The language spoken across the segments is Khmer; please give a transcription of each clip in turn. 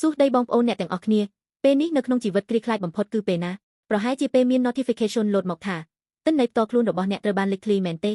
សួស្តីបងប្អូនអ្នកទាំងអស់គ្នាពេលនេះនៅក្នុងជីវិតគ្រាខ្លាចបំផុតគឺពេលណាប្រហែលជាពេលមាន notification លោតមកថាទិន្នន័យផ្ទាល់ខ្លួនរបស់អ្នកត្រូវបានលេចធ្លាយមែនទេ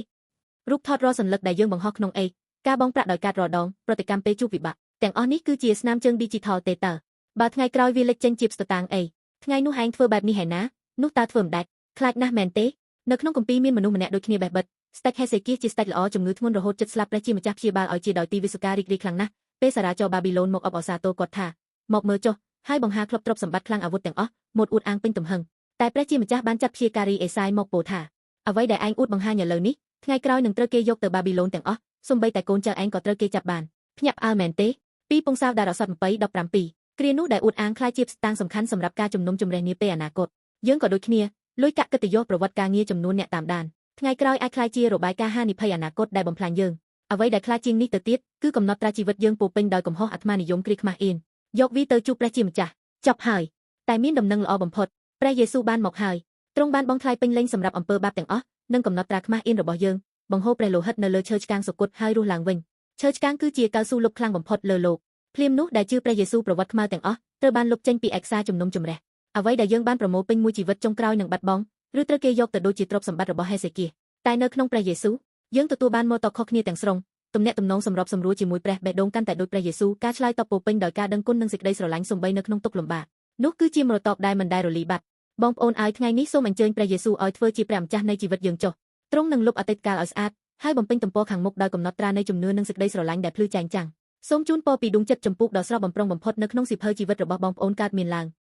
រូបថតរាល់សន្លឹកដែលយើងបង្ហោះក្នុងអេការបង់ប្រាក់ដោយកាតរាល់ដងប្រតិកម្មពេលជួបវិបត្តិទាំងអស់នេះគឺជាស្នាមជើង digital ទេតើបើថ្ងៃក្រោយវាលេចចេញជាស្តតាងអីថ្ងៃនោះឯងធ្វើបែបនេះហើយណានោះតើធ្វើមិនដាច់ខ្លាចណាស់មែនទេនៅក្នុងគម្ពីរមានមនុស្សម្នាក់ដូចគ្នាបេះបិទស្ដេចហេសេគៀជាស្ដេចល្អជំងឺធ្ងន់រហូតជិតស្លាប់ព្រះជាម្ចាស់ព្យាបាលឲ្យជាដោយទីវិសុការីករាយខ្លាំងណាស់ពេលសារាចរបាប៊ីឡូនមកអបអរសាទរគាត់ថាមកមើលចុះហើយបង្ហាក្លុបទ្រព្យសម្បត្តិខ្លាំងអាវុធទាំងអស់ម៉ូតអួតអាងពេញទំហឹងតែព្រះជាម្ចាស់បានចាត់ព្យាការីអេសាយមកពោលថាអ្វីដែលឯងអួតបង្ហាញឥឡូវនេះថ្ងៃក្រោយនឹងត្រូវគេយកទៅបាប៊ីឡូនទាំងអស់សូម្បីតែកូនចៅឯងក៏ត្រូវគេចាប់បានភ្ញាក់ផ្អើលមែនទេពីពងសាវតារអសត់7:17គ្រានោះដែលអួតអាងក្លាយជាស្តាងសំខាន់សម្រាប់ការជំនុំជម្រះនាពេលអនាគតយើងក៏ដូចគ្នាលុយកាក់កិត្តិយសប្រវត្តិការងារចំនួនអ្នកតាមដានថ្ងៃក្រោយអាចក្លាយជារបាយការណ៍ហានិភ័យអនាគតដែលបំផ្លាញយើងអ្វីដែលខ្លាចជាងនេះទៅទៀតគឺកំណត់ត្រាជីវិតយើងពោពេញដោយកំហុសអាត្មានិយមគ្រាខ្មាស់អៀនយកវីទៅជួបព្រះជាម្ចាស់ចប់ហើយតែមានដំណឹងល្អបំផុតព្រះយេស៊ូវបានមកហើយទ្រង់បានបង់ថ្លៃពេញលេញសម្រាប់អំពើបាបទាំងអស់និងកំណត់ត្រាខ្មាស់អៀនរបស់យើងបង្ហូរព្រះលោហិតនៅលើឈើឆ្កាងសុគតហើយរស់ឡើងវិញឈើឆ្កាងគឺជាកៅស៊ូលុបខ្លាំងបំផុតលើលោកភ្លាមនោះដែលជឿព្រះយេស៊ូវប្រវត្តិខ្មៅទាំងអស់ត្រូវបានលុបចេញពីឯកសារជំនុំជម្រះអ្វីដែលយើងបានប្រមូលពេញមួយជីវិតចុងក្រោយនឹងបាត់បង់ឬត្រូវគេយកទៅដូចជាទ្រព្យសម្បត្តិរបស់ហេសេគៀតែនៅក្នុងព្រះយេស៊ូវយើងទទួលបានមរតកខុសគ្នាទាំងស្រុងទំនាក់ទំនងសម្របសម្រួលជាមួយព្រះបេះដូងកាន់តែដូចព្រះយេស៊ូវការឆ្លើយតបពោពេញដោយការដឹងគុណនិងសេចក្តីស្រឡាញ់សំបីនៅក្នុងទុក្ខលំបាកនោះគឺជាមរតកដែលមិនដែលរលីបាត់បងប្អូនឲ្យថ្ងៃនេះសូមអញ្ជើញព្រះយេស៊ូវឲ្យធ្វើជាព្រះម្ចាស់នៃជីវិតយើងចុះទ្រង់នឹងលុបអតីតកាលឲ្យស្អាតហើយបំពេញទំព័រខាងមុខដោយកំណត់ត្រានៃជំនឿនិងសេចក្តីស្រឡាញ់ដែលភ្លឺចែងចាំងសូមជូនពរពីដួងចិត្តចម្ពោះដ៏ស្រស់បំព្រងបំផុតនៅក្នុងសៀវភៅជីវិតរបស់បងប្អូនកើតមានឡើង។